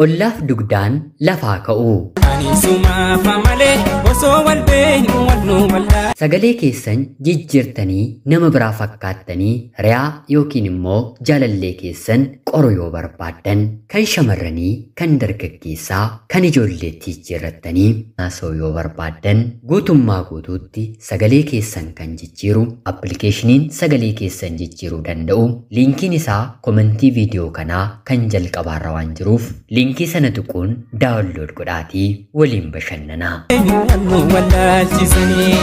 Ollaaf dugdaan lafaa ka'u. Ani sumaafa malee osoo wal beeknu wal nu wallaa. Sagalee keessan jijjiirtanii nama biraa fakkaattanii riyaa yookiin immoo jaalallee keessan qoru yoo barbaaddan kan shamarranii, kan dargaggeessaa, kan ijoolleetti jijjiirrattanii haasa'uu yoo barbaaddan guutummaa guutuutti sagalee keessan kan jijjiiru appilikeeshiniin sagalee keessan jijjiiruu danda'u liinkiin isaa komentii viidiyoo kanaa kan jalqabaarra waan jiruuf liinkii sana tuquun daawunlood godhaatii waliin bashannanaa. Wal nu wallaalchisanii.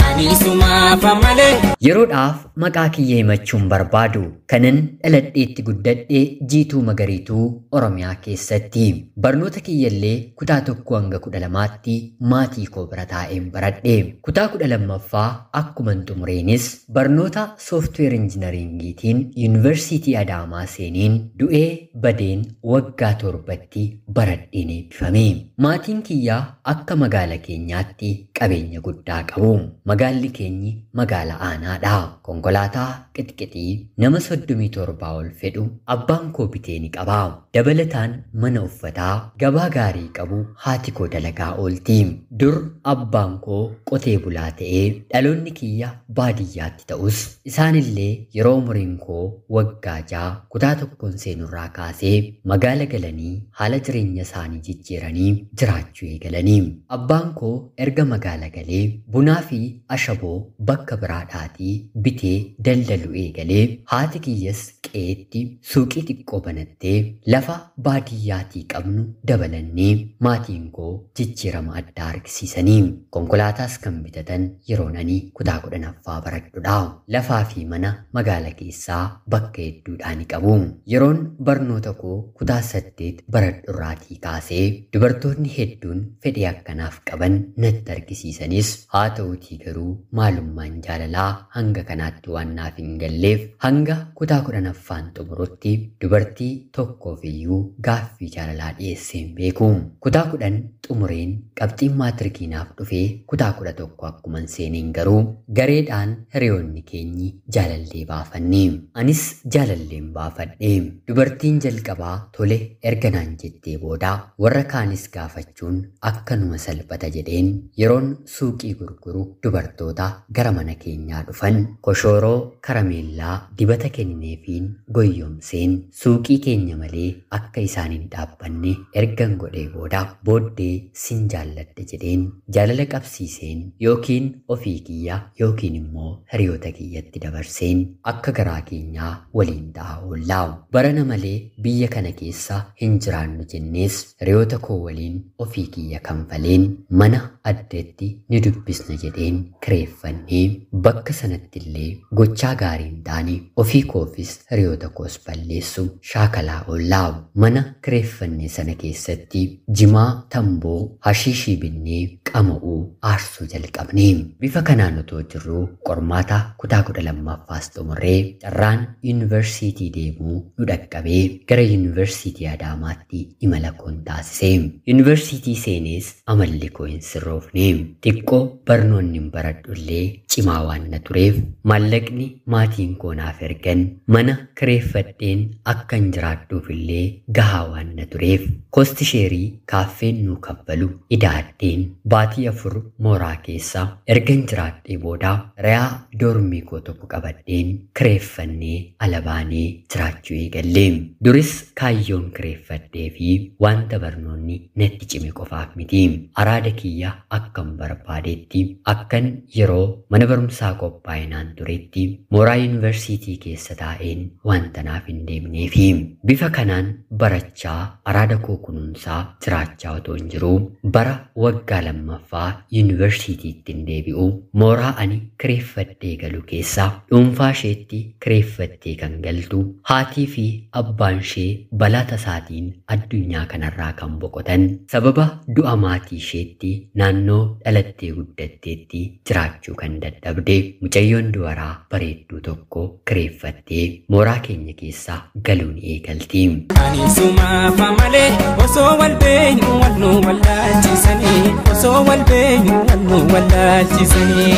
Ani sumaafa malee. Yeroodhaaf maqaa kiyya himachuun barbaadu kanan dhaladheetti guddadhe Jiituu Magariituu Oromiyaa keessatti. Barnoota kiyyallee kutaa 1 hanga 12tti maatii koo bira taa'een baradhe. Kutaa 12ffaa akkuman xumureenis barnoota sooftiweer injinariingiitiin Yuunivarsiitii Adaamaa seeniin du'ee badeen waggaa 7tti baradheen eebbifame. Maatiin kiyyaa akka magaala keenyaatti qabeenya guddaa qabu. Magaalli keenyi magaala aanaadha. Konkolaataa qixqixii nama 37 ol fedhu abbaan koo bitee ni qaba. Dabalataan mana uffataa gabaa gaarii qabu haati koo dalagaa oolti. Dur abbaan koo qotee bulaa ta'ee dhaloonni kiyya baadiyyaatti ta'us isaanillee yeroo umuriin koo waggaa 6 kutaa 1 seenurraa kaasee magaala galanii haala jireenya isaanii jijjiiranii jiraachuu eegalanii. Abbaan koo erga magaala galee bunaa fi ashaboo bakka biraadhaatii bitee daldalu eegalee haati kiyyas qe'eetti suuqii xiqqoo banattee lafa baadiyyaatii qabnu dabalannee maatiin koo jijjiirama addaa argisiisanii. Konkolaataas kan bitatan yeroon ani kutaa 10ffaa baradhudha. Lafaa fi mana magaala keessaa bakka hedduudhaa ni qabu. Yeroon barnoota koo kutaa 8 baradhurraatii kaasee dubartoonni hedduun fedhii akkanaaf qaban natti argisiisanis haa ta'uutii garuu maalummaan jaalalaa hanga kanaatti waan naaf hin galleef hanga kutaa 10ffaan xumurutti dubartii tokkoof iyyuu gaaffii jaalalaa dhiyeessee hin beeku. Kutaa 10 xumureen qabxiin maatirikii naaf dhufee kutaa 11 akkuman seeneen garuu gareedhaan hiriyoonni keenyi jaalallee baafanne. Anis jaalalleen baafadhe. Dubartiin jalqabaa tole erga naan jettee booda warra kaanis gaafachuun akkanuma salphata jedheen yeroon suuqii gurguru dubartoota gara mana keenyaa dhufan koshooroo karameellaa dibata kenneefiin goyyomseen suuqii keenya malee akka isaan hin dhaabbanne ergan godhee booda booddee sin jaalladhe jedheen jaalala qabsiiseen yookiin ofii kiyya yookiin immoo hiriyoota kiyyatti dabarseen akka garaa keenyaa waliin ta'aa oollaa. Barana malee biyya kana keessa hin jiraannu jennees hiriyoota koo waliin ofii kiyya kanfaleen mana addeetti ni dubbisna jedheen kireeffannee bakka sanatti illee gochaa gaarii hin taane ofii koofis hiriyoota koos balleessu shaakalaa oollaa. Mana kireeffanne sana keessatti jimaa, tamboo, hashiishii binnee qama'uu aarsuu jalqabne. Bifa kanaan otoo jirruu qormaata kutaa 12ffaas xumurree carraan yuunivarsiitii deemuu nu dhaqqabee gara yuunivarsiitii Adaamaatti imala koon taasise. Yuunivarsiitii seenees amalli koo hin sirroofne. Xiqqoo barnoonni hin baradhu illee cimaa waan na tureef maallaqni maatiin koo naaf ergan mana kireeffadheen akkan jiraadhuuf illee gahaa waan na tureef kosti sheerii kaaffeen nuu kaffalu idaadheen baatii 4 mooraa keessa ergan jiraadhee booda re'aa doormii koo tokko qabadheen kireeffannee ala baanee jiraachuu eegalle. Duris kaayyoon kireeffadhee fi wanta barnoonni natti cime qofaaf miti. Araada kiyya akkan barbaadetti akkan yeroo mana barumsaa qophaa'inaan turetti mooraa yuunivarsiitii keessa taa'een wanta naaf hin deemneefi bifa kanaan barachaa araada koo kunuunsaa jiraachaa otoo hin jiruu bara waggaa 2ffaa yuunivarsiitiitti hin deebi'u mooraa ani kireeffadhee galu keessa dhuunfaa isheetti kireeffattee kan galtu haatii fi abbaan ishee balaa tasaatiin addunyaa kanarraa kan boqotan sababa du'a maatii isheetti naannoo dhalattee guddatteetti jiraachuu kan dadhabde mucayyoon dubaraa bareedduu tokko kireeffattee mooraa keenya keessa galuun eegalti. Ani sumaafa malee osoo wal beeknu wal nu wallaalchisanii osoo wal beeknu wal nu wallaalchisanii.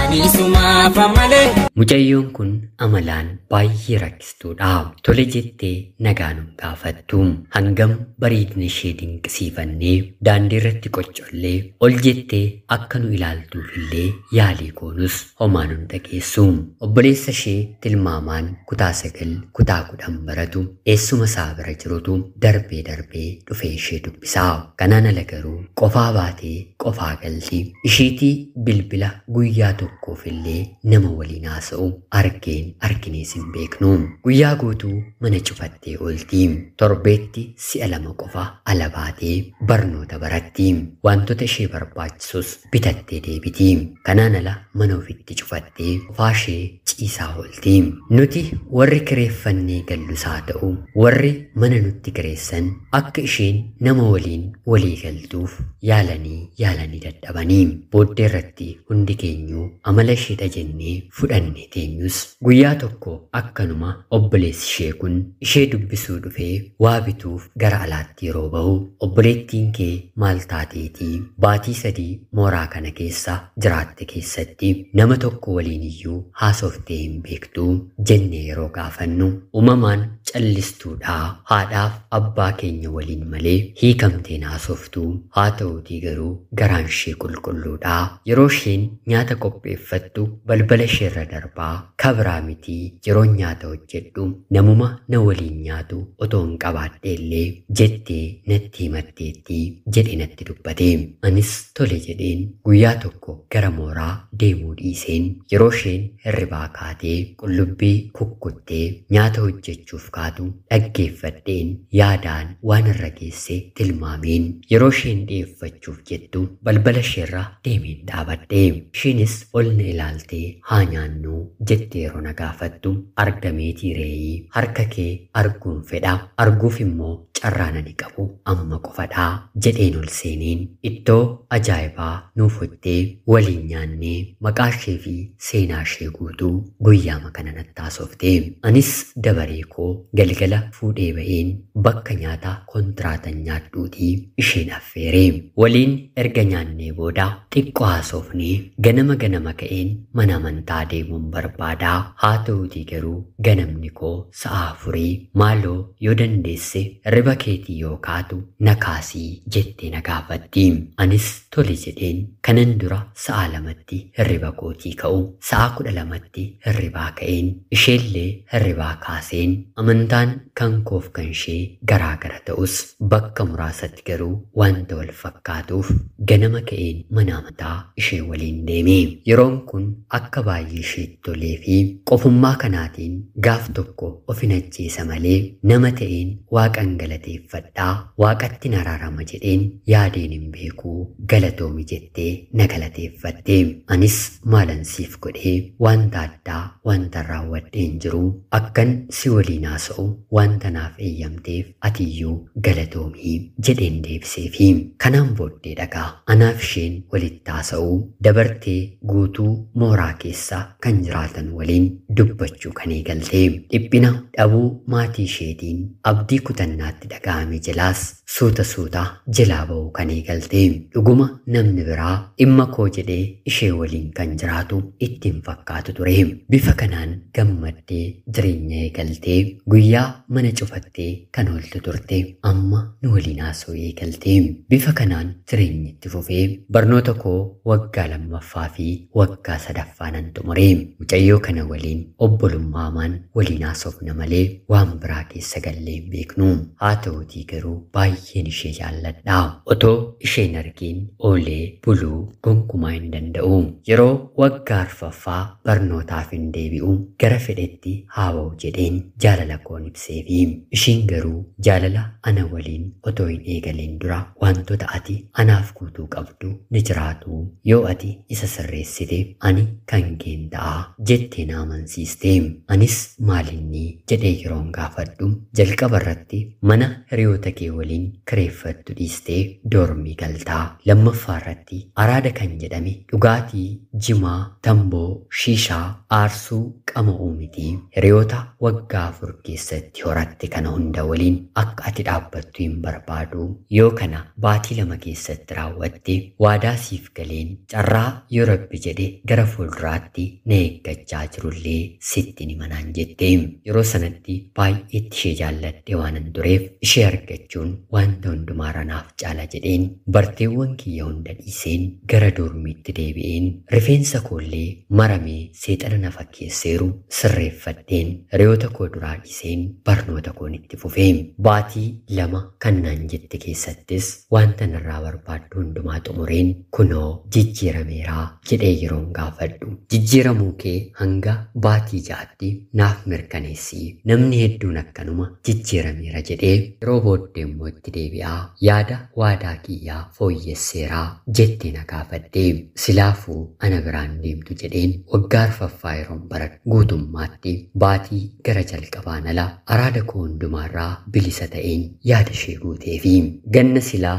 Ani sumaafa malee. Mucayyoon kun amalaan baay'ee rakkistuudha. Tole jettee nagaa nun gaafattu. Hangam bareedina ishee dinqisiifannee daandii irratti qoccollee ol jettee akka nu ilaaltuuf illee yaalii goonus homaa nun dhageessu. Obboleessa ishee tilmaamaan kutaa 9 kutaa 10 baratu eessuma isaa bira jirutu darbee darbee dhufee ishee dubbisa. Kanaan ala garuu qofaa baatee qofaa galti. Ishiitii bilbila guyyaa tokkoof illee nama waliin haasa'u argeen arginees hin beeknu. Guyyaa guutuu mana cufattee oolti. Torbeetti si'a 2 qofa ala baatee barnoota baratti. Wantoota ishee barbaachisus bitattee deebiti. Kanaan ala mana ofitti cufattee qofaa ishee ciisaa oolti. Nuti warri kireeffannee gallus haa ta'u warri mana nutti kireessan akka isheen nama waliin walii galtuuf yaalanii dadhabanii booddee irratti hundi keenyuu amala isheedha jennee fudhanne teenyus guyyaa tokko akkanuma obboleessi ishee kun ishee dubbisuu dhufee waa bituuf gara alaatti yeroo bahu obboleettiin kee maal taateetii baatii 3 mooraa kana keessa jiraatte keessatti nama tokko waliin iyyuu haasoftee hin beektu jennee yeroo gaafannu uumamaan callistuudhaa haadhaaf abbaa keenya waliin malee hiikamteen haasoftuu haa ta'uutii garuu garaan ishee qulqulluudhaa yeroo isheen nyaata qopheeffattu balbala isheerra darbaa kabraa mitii yeroo nyaata hojjedhu namuma na waliin nyaatu otoo hin qabaadhe illee jettee natti himatteetti jedhe natti dubbate. Anis tole jedheen guyyaa tokko gara mooraa deemuu dhiiseen yeroo isheen hirribaa kaatee qullubbii kukkuttee nyaata hojjechuuf kaatu dhaggeeffadheen yaadaan waan irra geesse tilmaameen yeroo isheen dhiyeeffachuuf jettu balbala isheerra deemeen dhaabadhe. Isheenis ol na ilaaltee haa nyaannu jettee yeroo na gaafattu argameetii reeyii harka kee arguun fedha arguuf immoo carraa nani qabu amma qofadhaa jedheen ol seeneen ittoo ajaa'ibaa nuuf hojjettee waliin nyaannee maqaa ishee fi seenaa ishee guutuu guyyaama kana natti haasofte. Anis dabaree koo galgala fuudhee ba'een bakka nyaata kontiraatan nyaadhuutii isheen affeere. Waliin erga nyaannee booda xiqqoo haasofnee ganama ganama ka'een mana amantaa deemuun barbaadaa haa ta'uutii garuu ganamni koo sa'a 4 maaloo yoo dandeesse riba keetii yoo kaatu na kaasii jettee na gaafatti. Anis tole jedheen kanan dura sa'a 2tti hirriba kootii ka'u sa'a 12tti hirribaa ka'een isheellee hirribaa kaaseen amantaan kan koof kan ishee garaa gara ta'us bakka muraasatti garuu wanta wal fakkaatuuf ganama ka'een mana amantaa ishee waliin deeme. Yeroon kun akka baay'ee isheetti tolee fi qofummaa kanaatiin gaaf tokko ofin ajjeesa malee nama ta'een waaqan galateeffadhaa waaqatti naraarama jedheen yaadeen hin beekuu galatoomi jettee na galateeffatte. Anis maalan siif godhee wanta addaa wanta raawwadheen jiru akkan si waliin haasa'u wanta naaf eeyyamteef atiyyuu galatoomii jedheen deebiseefi. Kanaan booddee dhagaa anaaf isheen walitti haasa'uu dabartee guutuu mooraa keessa kan jiraatan waliin dubbachuu kan eegalte. Dhiphina dhabuu maatii isheetiin abdii kutannaatti dhaga'ame jalaas suuta suuta jalaa ba'uu kan eegalte. Dhuguma namni biraa dhimma koo jedhee ishee waliin kan jiraatu ittiin fakkaatu ture. Bifa kanaan gammaddee jireenya eegaltee guyyaa mana cufattee kan ooltu turte amma nu waliin haasa'uu eegalte. Bifa kanaan jireenyi itti fufee barnoota koo waggaa 2ffaa fi waggaa 3ffaa nan xumure. Mucayyoo kana waliin obbolummaan waliin haasofna malee waan biraa keessa gallee hin beeknu. Haa ta'uutii garuu baay'een ishee jaalladha. Otoo isheen argiin oolee buluu gonkumaa hin danda'u. Yeroo waggaa 4ffaa barnootaaf hin deebi'u gara fedhetti haa ba'u jedheen jaalala koon ibseefi. Ishiin garuu jaalala ana waliin otoo hin eegaleen dura wantoota ati anaaf guutuu qabdu ni jiraatu. Yoo ati isa sirreessite ani kan keen ta'a jettee na amansiiste. Anis maalinni jedhee yeroon gaafadhu jalqaba irratti mana Mana hiriyoota kee waliin kireeffattu dhiistee doormii galtaa. Lammaffaa irratti araada kan jedhame dhugaatii, jimaa, tamboo, shiishaa, aarsuu, qama'uu miti. Hiriyoota waggaa 4 keessatti horatte kana hunda waliin akka ati dhaabbattu hin barbaadu. Yoo kana baatii 2 keessatti raawwatte waadaa siif galeen carraa yoo Rabbi jedhe gara fuulduraatti na eeggachaa jirullee sitti ni manaan jette. Yeroo sanatti baay'eetti ishee jaalladhe waanan tureef ishee argachuun wanta hundumaa naaf caala jedheen barteewwan kiyya hunda dhiiseen gara doormiitti deebi'een rifeensa koollee maramee seexana na fakkeesseeru sirreeffadheen hiriyoota koo duraa dhiiseen barnoota koon itti fufee. Baatii 2 kan naan jette keessattis wanta narraa barbaaddu hundumaa xumureen kunoo jijjiirameeraa jedhee yeroon gaafadhu. Jijjiiramuu kee hanga baatii 6tti naaf mirkaneessi. Namni hedduun akkanuma jijjiirameera jedhee yeroo booddee immoo itti deebi'aa yaada waadaa kiyyaa fooyyesseeraa jettee na gaafadhe. Silaafuu ana biraan deemtu jedheen waggaa 4ffaa yeroon baradhu guutummaatti baatii gara jalqabaan ala araada koo hundumaarraa bilisa ta'een yaada ishee guuteefi ganna silaa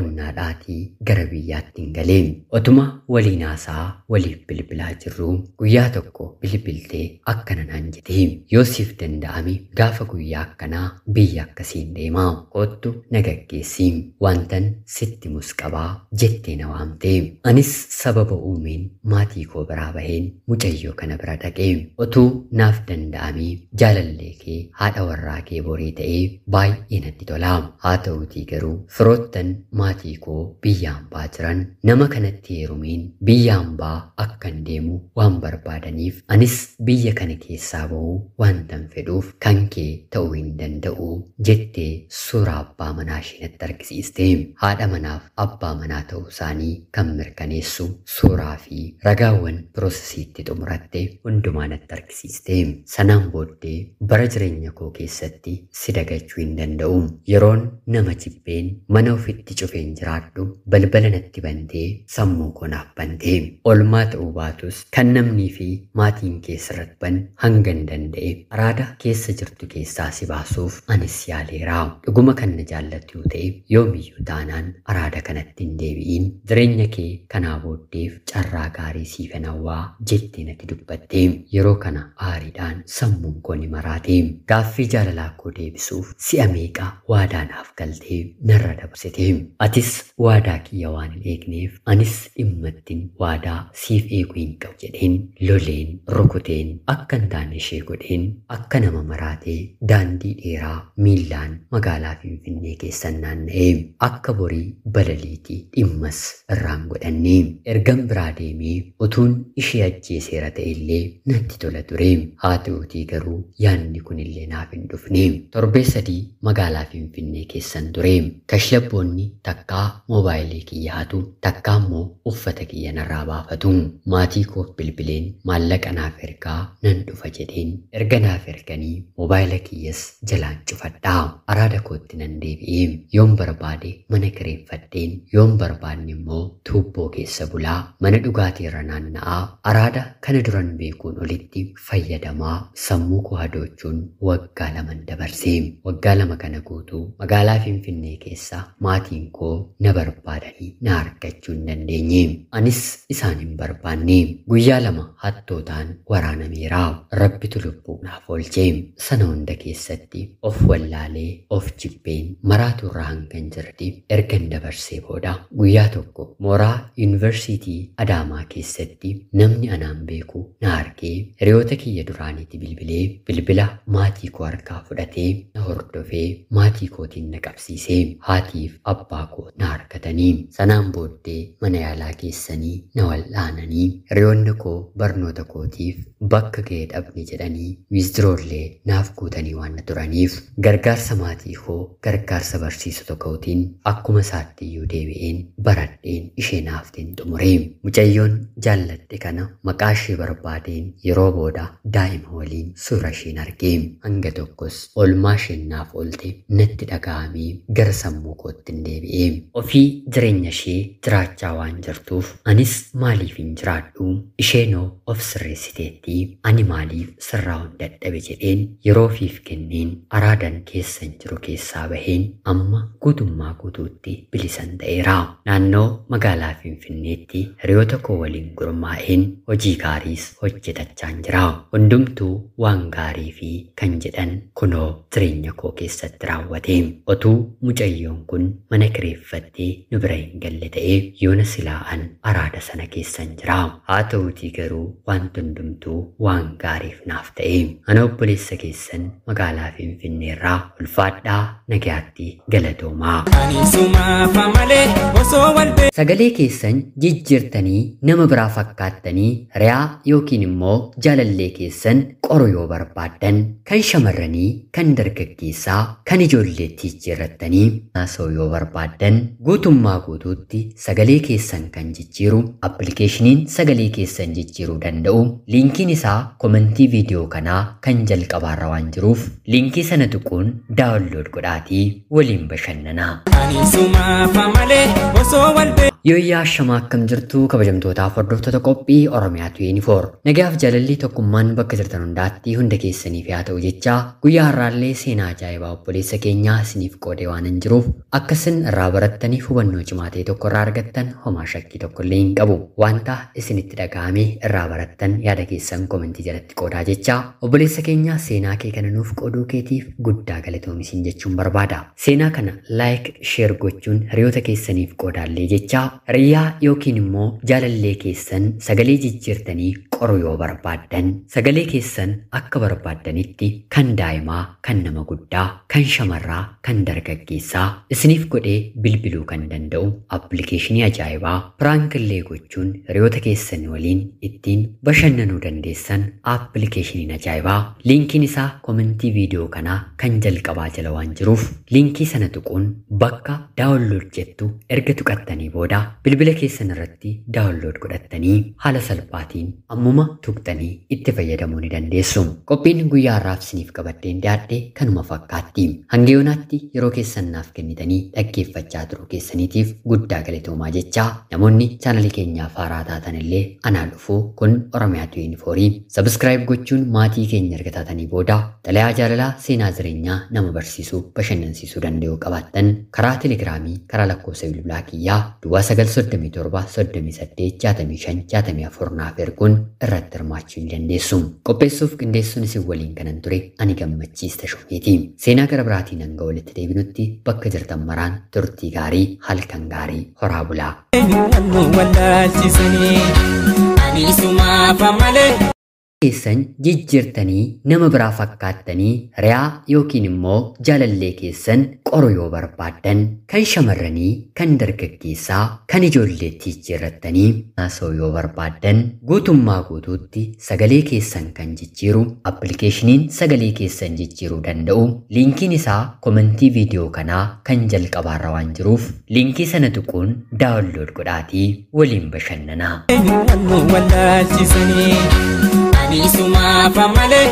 boqonnaadhaatii gara biyyaatti hin galee. Otuma waliin haasaa waliif bilbilaa jirru guyyaa tokko bilbiltee akkana naan jette. Yoo siif danda'ame gaafa guyyaa akkanaa biyya akkasiin deemaa kottu na gaggeessi, wantan sitti musqabaa jettee na waamte. Anis sababa uumeen maatii koo biraa baheen mucayyoo kana bira dhaqe. Otuu naaf danda'amee jaalallee kee haadha warraa kee borii ta'ee baay'ee natti tola. Haa ta'uutii garuu firoottan maatii koo biyya hambaa jiran nama kanatti heerumeen biyya hambaa akkan deemu waan barbaadaniif anis biyya kana keessaa ba'uu waantan fedhuuf kan kee ta'uu hin danda'u jettee suuraa abbaa manaa ishee natti argisiiste. Haadha manaaf abbaa manaa ta'uu isaanii kan mirkaneessu suuraa fi ragaawwan piroosesiitti xumuratte hundumaa natti argisiiste. Sanaan booddee bara jireenya koo keessatti si dagachuu hin danda'u. Yeroon nama jibbeen mana ofitti cufeen jiraadhu balbala natti bantee sammuu koo naaf bantee. Olmaa ta'uu baatus kan namnii fi maatiin keessarratti ban hangan danda'e araada keessa jirtu keessaa si baasuuf anis yaaleera. Dhuguma kan na jaallattu yoo ta'e yoomiyyuu taanaan araada kanatti hin deebi'iin. Jireenya kee kanaa booddeef carraa gaarii siifan hawwaa jettee natti dubbatte. Yeroo kana aariidhaan sammuun koo ni maraate. Gaaffii jaalalaa koo deebisuuf si'a meeqa waadaa naaf galtee narra dabarsite. Atis waadaa kiyya waan hin eegneef anis dhimmattiin waadaa siif eeguu hin qabu jedheen loleen rukuteen akka hin taane ishee godheen akka nama maraatee daandii dheeraa miillaan magaalaa Finfinnee keessan naanna'ee akka borii balaliitii dhimmas irraan godhanne. Ergan biraa deemee utuun ishee ajjeeseera ta'e illee natti tola ture. Haa ta'uutii garuu yaadni kunillee naaf hin dhufne. Torbee 3 magaalaa Finfinnee keessan ture. Kashlabboonni takkaa moobaayilii kiyya hatu, takkaa immoo uffata kiyya narraa baafatu. Maatii koof bilbileen maallaqa naaf ergaa nan dhufa jedheen. Erga naaf erganii moobaayila kiyyas jalaan cufadhaa. Araada kootti nan deebi'ee. Yoon barbaade mana kireeffadheen, yoon barbaadne immoo tuubboo keessa bulaa, mana dhugaatii irra naanna'aa, araada kana duran beekuun olitti fayyadamaa sammuu koo hadoochuun waggaa 2 dabarse. Waggaa 2 kana guutuu magaalaa Finfinnee keessa maatiin koo na barbaadanii na argachuu hin dandeenye. Anis isaan hin barbaanne. Guyyaa 2 hattootaan waraanameera. Rabbitu lubbuu naaf oolche. Sana hunda keessatti of wallaalee of jibbeen maraatu irraa hangan jirti ergan dabarsee booda guyyaa tokko mooraa yuunivarsiitii Adaamaa keessatti namni anaan beeku na argee hiriyoota kiyya duraaniitti bilbilee bilbila maatii koo harkaa fudhatee na hordofee maatii kootiin na qabsiisee haatiif abbaa koo na argatanii. Sanaan booddee mana yaalaa keessanii na wal'aananii hiriyoonni koo barnoota kootiif bakka ga'ee dhabne jedhanii wiizdiroollee naaf guutanii waan na turaniif gargaarsa maatii koo gargaarsa barsiisota kootiin akkuma isaatti iyyuu deebi'een baradheen ishee naafteen xumure. Mucayyoon jaalladhe kana maqaa ishee barbaadeen yeroo booda daa'ima waliin suura isheen arge. Hanga tokkos olmaa isheen naaf oolte natti dhaga'amee gara sammuu kootti hin deebi'e. Ofii jireenya ishee jiraachaa waan jirtuuf anis maaliif hin jiraadhu? Isheenoo of sirreessiteetti ani maaliif sirraa'uun dadhabe jedheen yeroo ofiif kenneen araadan keessan keessan jiru keessaa baheen amma guutummaa guutuutti bilisan ta'eera. Naannoo magaalaa Finfinneetti hiriyoota koo waliin gurmaa'een hojii gaariis hojjetachaan jira. Hundumtuu waan gaarii fi kan jedhan kunoo jireenya koo keessatti raawwate. Otuu mucayyoon kun mana kireeffattee nu bira hin galle ta'ee yoona silaa'an araada sana keessan jira. Haa ta'uutii garuu wanti hundumtuu waan gaariif naaf ta'e. Ana obboleessa keessan magaalaa Finfinneerraa ulfaadhaa nagayaatti galatoomaa. Ani sumaafa malee osoo wal Sagalee keessan jijjiirtanii nama biraa fakkaattanii riyaa yookiin immoo jaalallee keessan qoru yoo barbaaddan kan shamarranii, kan dargaggeessaa, kan ijoolleetti jijjiirrattanii haasa'uu yoo barbaaddan guutummaa guutuutti sagalee keessan kan jijjiiru appilikeeshiniin sagalee keessan jijjiiruu danda'u liinkiin isaa komentii viidiyoo kanaa kan jalqabaarra waan jiruuf liinkii sana tuquun download godhaatii waliin bashannanaa. Ani sumaafa malee osoo wal Yooyyaa shamaa akkam jirtu kabajamtootaaf hordoftoota qophii Oromiyaa 24. Nagaaf jaalalli tokkummaan bakka jirtan hundaatti hunda keessaniif haa ta'u jechaa guyyaa har'aallee seenaa ajaa'ibaa obboleessa keenyaa isiniif qoodee waan hin jiruuf akka isin irraa barattaniif hubannoo cimaa ta'e tokko irraa argattan homaa shakkii tokko illee hin qabu. Wanta isinitti dhaga'ame irraa barattan yaada keessan komentii jalatti qoodaa jechaa obboleessa keenyaa seenaa kee kana nuuf qooduu keetiif guddaa galatoomi jechuun barbaada. Seenaa kana like, share gochuun hiriyoota keessaniif qoodaallee jechaa Hiriyaa yookiin immoo jaalallee keessan sagalee jijjiirtanii qoru yoo barbaaddan sagalee keessan akka barbaaddanitti kan daa'imaa, kan nama guddaa, kan shamarraa, kan dargaggeessaa isiniif godhee bilbiluu kan danda'u appilikeeshinii ajaa'ibaa piraankillee gochuun hiriyoota keessan waliin ittiin bashannanuu dandeessan appilikeeshiniin ajaa'ibaa liinkiin isaa komentii viidiyoo kanaa kan jalqabaa jala waan jiruuf liinkii sana tuquun bakka download jettu erga tuqattanii booda bilbila keessan irratti download godhattanii haala salphaatiin ammuma tuqxanii itti fayyadamuu ni dandeessu. Qophiin guyyaa har'aaf isiniif qabadheen dhiyaadhe kanuma fakkaatti. Hanga yoonaatti yeroo keessan naaf kennitanii dhaggeeffachaa turuu keessaniitiif guddaa galatoomaa jechaa namoonni chaanalii keenyaaf haaraa taatan illee anaa dhufuu kun Oromiyaa 24 subscribe gochuun maatii keenya erga taatanii booda xalayaa jaalalaa seenaa jireenyaa nama barsiisuu bashannansiisuu danda'u qabaattan karaa telegiraamii karaa lakkoofsa bilbilaa kiyyaa duwwaa 937 38 65 64 naaf erguun irratti hirmaachuu ni dandeessu. Qopheessuuf qindeessuun isin waliin kanan ture ani Gammachiis Tashumeeti. Seenaa gara biraatiin hanga walitti deebinutti bakka jirtan maraan turtii gaarii halkan gaarii horaa bulaa. Beeknu wal nu wallaalchisanii. Ani sumaafa malee. Keessan jijjiirtanii nama biraa fakkaattanii riyaa yookiin immoo jaalallee keessan qoru yoo barbaaddan kan shamarranii, kan dargaggeessaa, kan ijoolleetti jijjiirrattanii haasa'uu yoo barbaaddan guutummaa guutuutti sagalee keessan kan jijjiiru appilikeeshiniin sagalee keessan jijjiiruu danda'u liinkiin isaa komentii viidiyoo kanaa kan jalqabaarra waan jiruuf liinkii sana tuquun download godhaatii waliin bashannanaa. Wal nu wallaalchisanii. Ani sumaafa malee.